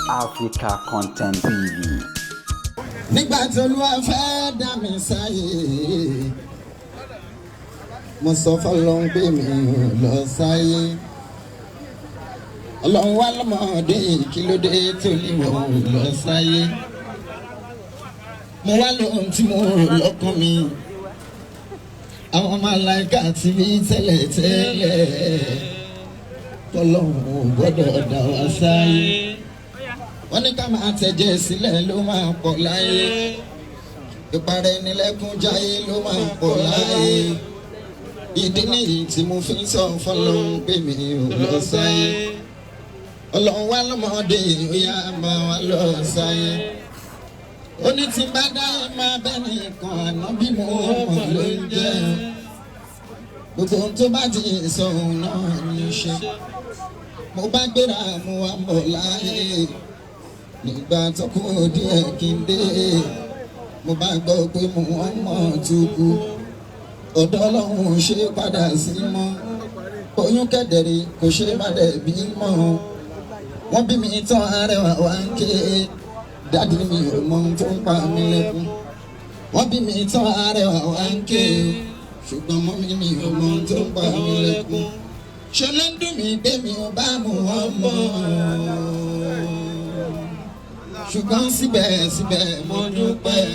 Africa Content TV. Nígbà tí Olúwa fẹ́ dá mi sáyé, mo sọ fọlọ́run pé mi ò lọ sáyé. Ọlọ́run wá lọ́mọdé, kí ló dé tó ní wọ́n ò lọ sáyé? Mo wá lóhun tí mo rò lọ́kàn mi, àwọn màláíkà ti bí tẹ́lẹ̀ tẹ́lẹ̀, tọ́lọ́run ò gbọ́dọ̀ dá wa sáyé. Wọ́n ní ká máa tẹ̀jẹ̀ sílẹ̀ ló máa pọ̀ láyé, ìparẹ́ nílẹ̀kùn jáyé ló máa pọ̀ láyé. Ìdí nìyí tí mo fi ń sọ fọlọ́run pé mi ò lọ sáyé. Ọlọ́run wá lọ́mọdé, ó yá, máa wá lọ sáyé. Ó ní tí n bá dá máa bẹ́ẹ̀ nìkan, àná bí mo mọ̀ ló ń jẹ́. Gbogbo ohun tó bá ti sọ, òun náà ní í ṣe. Mo bá gbéra, mo wá ń bọ̀ láyé. Nígbà tó kú díẹ̀ kí n dé, mo bá gbọ́ pé mo wọ́n mọ̀ tó kú. Ọ̀dọ́ Ọlọ́run ò ṣe é padà sí mọ́. Oyún kẹ̀dẹ̀rẹ̀ kò ṣe é má dẹ̀ bí mọ́. Wọ́n bí mi tán, arẹwà wá ń ké, "Daddy, mi ò mọ ohun tó ń pa mí lẹ́kún." Wọ́n bí mi tán, arẹwà wá ń ké, ṣùgbọ́n mummy, mi ò mọ ohun tó ń pa mí lẹ́kún. Ṣe ló ń dùn mí pé mi ò bá mú wọn mọ́, ṣùgbọ́n síbẹ̀síbẹ̀ mo dúpẹ́.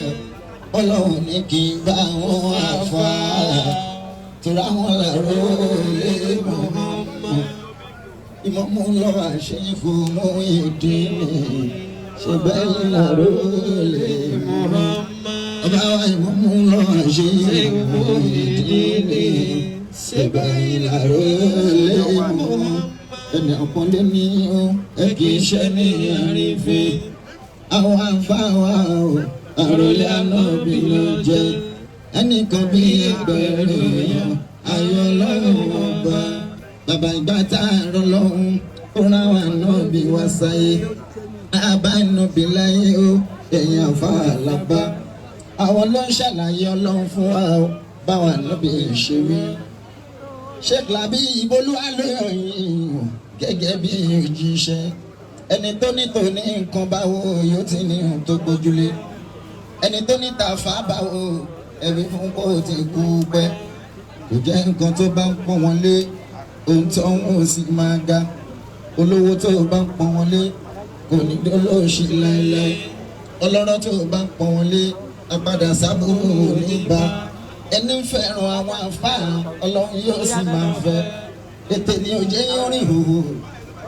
Ọlọ́run ní kí n bá wọn àfa tóra wọn làró lé mọ́ ìmọ̀mú lọ́wọ́ àṣeyìnfò mú ìdí mi ṣe bẹ́ẹ̀ làró lé mọ́ ọba wa. Ìmọ̀mú lọ́wọ́ àṣeyìnfò mú ìdí mi ṣe bẹ́ẹ̀ làró lé mọ́. Ẹni àpọ́nlé ní o, ẹ kì í ṣe ní àrífín. Àwọn àǹfààní o, àròlé ànábì ló jẹ́. Ẹnìkan bí ẹgbẹ̀rún èèyàn, ayọ̀ Ọlọ́run ọba. Bàbá, ìgbà tá a rọ lọ́hùn, ó rán àwọn ànábì wá sáyé. Àbá ànábì láyé o, ẹ̀yìn àfáà làbá. Àwọn ló ń ṣàlàyé Ọlọ́run fún wa o, báwọn ànábì ṣe wí. Sheikh Labi Ibolúwa ló yàn yín o gẹ́gẹ́ bí òjíṣẹ́. Ẹni tó ní tòní nǹkan, báwo yóò ti ní ohun tó gbójúlé? Ẹni tó ní tàfà, báwo ẹ̀rí fún kó o ti kú pẹ́? Kò jẹ́ nǹkan tó bá ń pọ́n wọn lé, ohun tó ń wò sí máa ga. Olówó tó bá ń pọ́n wọn lé, kò ní dólóòṣì láéláé. Ọlọ́rọ̀ tó bá ń pọ́n wọn lé, apadà sábúrú ní bá. Ẹni ń fẹ́ràn àwọn àfáà, Ọlọ́run yóò sì máa fẹ́. Ètè ni ò jẹ́ yóò rìn hòhò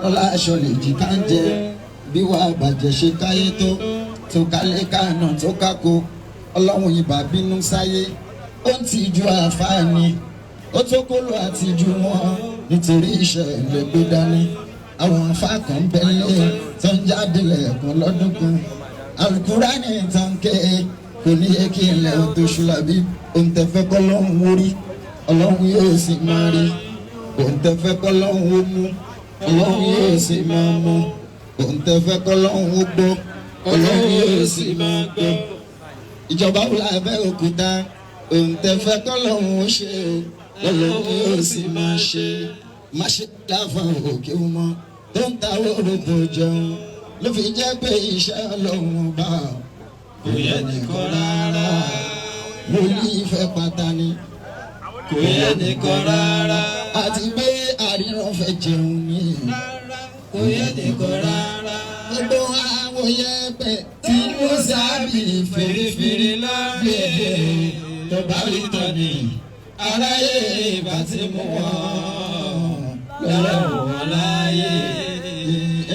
lọ́la, aṣọ lè jì ká ń jẹ. Bí wàá bàjẹ́ ṣe káyé tó tó kálé kánà tó kákó, Ọlọ́run ìbá bínú sáyé. Ó ń tìjú àfáà ni, ó tó kóló àtijú wọn nítorí ìṣẹ̀lẹ̀ gbé dání. Àwọn àfáà kan bẹ́lẹ̀ tó ń jáde lẹ́ẹ̀kan lọ́dún kan. Alukurani tán ké, kò ní yẹ kí ilẹ̀ tó ṣùlàbí. Ohun tẹ́fẹ́ kọ́ lọ́hùn orí, Ọlọ́run yóò sì máa rí. Ohun tẹ́fẹ́ kọ́ lọ́hùn ó mú, Ọlọ́run yóò sì máa mú. Ohun tẹ́fẹ́ kọ́ lọ́hùn ó gbọ́, Ọlọ́run yóò sì máa gbọ́. Ìjọba wúlò Abẹ́òkúta, ohun tẹ́fẹ́ kọ́ lọ́hùn ó ṣe o, Ọlọ́run yóò sì máa ṣe. Má ṣe dáfà òkè mọ́ tó ń ta orúkọ jẹun, ló fi jẹ́ pé iṣẹ́ Ọlọ́run bá kò yẹ nìkan rárá. Wòlíì fẹ́ pátá ni, kò yẹ nìkan rárá. Àti pé àríran fẹ́ jẹun ni, kò yẹ nìkan rárá. Gbogbo àwọn yẹpẹ tí Musa bí fèrèfèrè lábẹ́ tó bá rí tán ni, aráyé ìbá ti mú wọn lọ́rọ̀ wọn láàyè.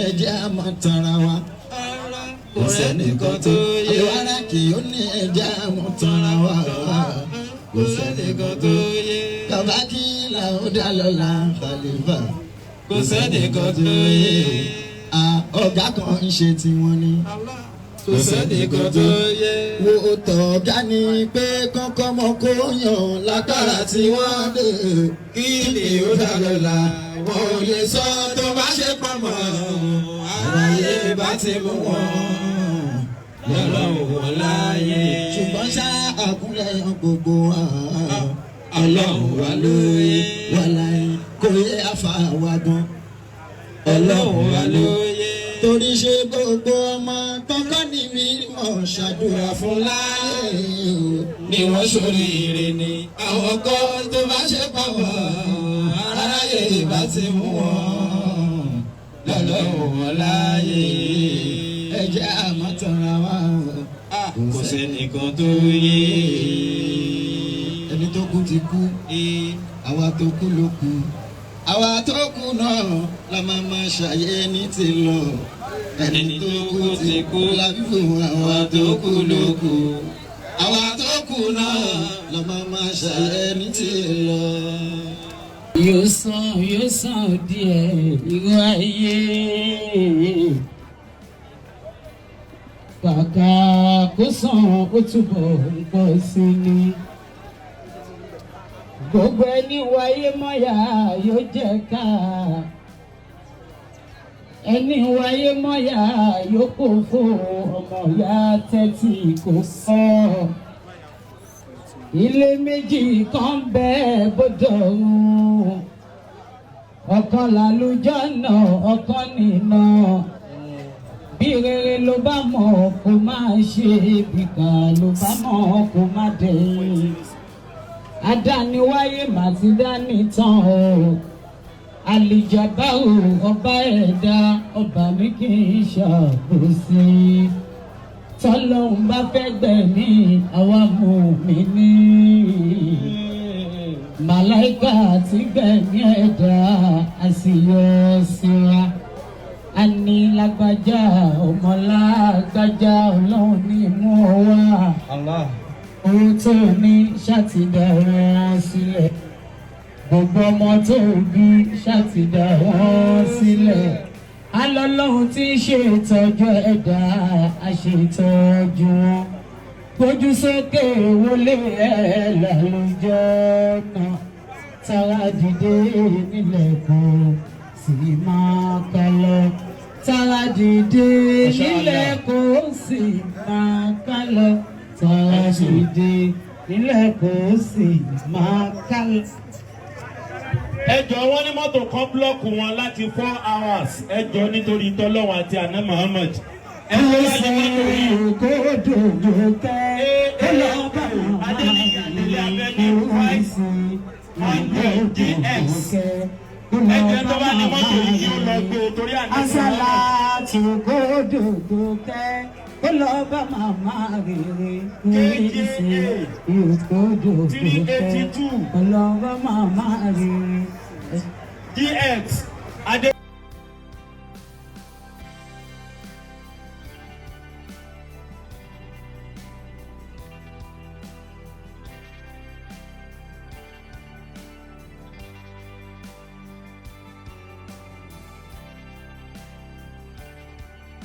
Ẹ jẹ́ á máa tanra wa. Kò sẹ́nìkan tó yé. Àlùwárà kì í ní, ẹ jẹ́ á máa tanra wa. Kò sẹ́nìkan tó yé. Bàbá kí làwọn dá lọ́la khalifa. Kò sẹ́nìkan tó yé. Ọ̀gá kan ń ṣe tiwọn ni. Kò sẹ́nìkan tó yé. Wo tọ̀gá ni pé kọ́kọ́ mọ kó yàn lágbára tí wọ́n dé. Kí ni ó dá lọ́la? Wọn ò lè sọ. Tó bá ṣe pamọ́, aráyé bá ti mú wọn lọ́rọ̀ wọn láàyè. Ṣùgbọ́n ṣá, àkúnlẹ̀ yan gbogbo wa. Ọlọ́run wa lóye. Wàláhì, kò yẹ àfa wa gan. Ọlọ́run wa lóye. Torí Ṣe gbogbo ọmọ tọkọ ní mímọ̀ ṣàdúrà fún láàyè o Ni wọ́n ṣoríire ni. Àwọn kan tó bá ṣe pa wọ́n, aráyé ìbá ti mú wọn. Lọ́lọ́run wọn láàyè. Ẹ jẹ́ àmọ́ tanra wa o. Kò sẹ́nìkan tó yé. Ẹni tó kú ti kú, àwa tó kú ló kú, àwa tó kú náà la máa máa ṣàyẹ ní ti lọ. Ẹni tó kú ti kú lábíbò, àwa tó kú ló kú, àwa tó kú náà la máa máa ṣàyẹ ní ti lọ. Yóò sàn, yóò sàn díẹ̀ irú ayé, kàkà kó sàn, ó túbọ̀ ń pọ̀ sí ni. Gbogbo ẹni wáyé mọ́yà yóò jẹ́ ká, ẹni wáyé mọ́yà yóò kó fún ọmọ ìyá. Tẹ́tí kò kọ́, ilé méjì kan bẹ́ẹ̀ bójú ọ̀run, ọ̀kan làlùjánnà, ọ̀kan nìna. Bí rere ló bá mọ̀, kó máa ṣe, bìkà ló bá mọ̀, kó má dẹ̀yìn. Adániwáyé màtí dání tán o, àlìjàbáwò ọba ẹ̀dá, ọba mi kì í ṣàbòsí. Tọ́lọ́hún bá fẹ́ gbẹ̀mí àwa mú mi ní màláìka tí gbẹ̀mí ẹ̀dá àṣìyọ síra, a ní lágbájá, ọmọlágbájá, Ọlọ́run ní mú ọ wá. Owó tó ní ṣàtìdá wọn sílẹ̀, gbogbo ọmọ tó bí ṣàtìdá wọn sílẹ̀. Alọ́lọ́hun tí ń ṣe ìtọ́jú ẹ̀dá, àṣetọ́jú wọn. Gbójú sókè, wọlé ẹ̀ lálùjọ́ náà, tara dìde nílẹ̀ kò sì máa kọ́ lọ. Tara dìde nílẹ̀ kò sì máa ká lọ. Tara dìde nílẹ̀ kò sì máa ká lọ. Ẹ jọ̀ọ́, wọ́n ní mọ́tò kan block wọn láti 4 hours. Ẹ jọ̀ọ́, nítorí tọ́lọ́wọ́n àti àná Muhammad, ẹ lọ sí mọ́tò yìí. Kó dòdò kẹ́ kó lọ bá. Adéníyì Adélé Avenue 500 DX. Ẹ jẹ́ tó bá ní mọ́tò yìí kí ó lọ gbé e torí àná Muhammad. Asálàtù kó dòdò kẹ́ kó lọ bá màmá rere. KJA Kó dòdò kẹ́ 382 kó lọ bá màmá rere. DX Adé.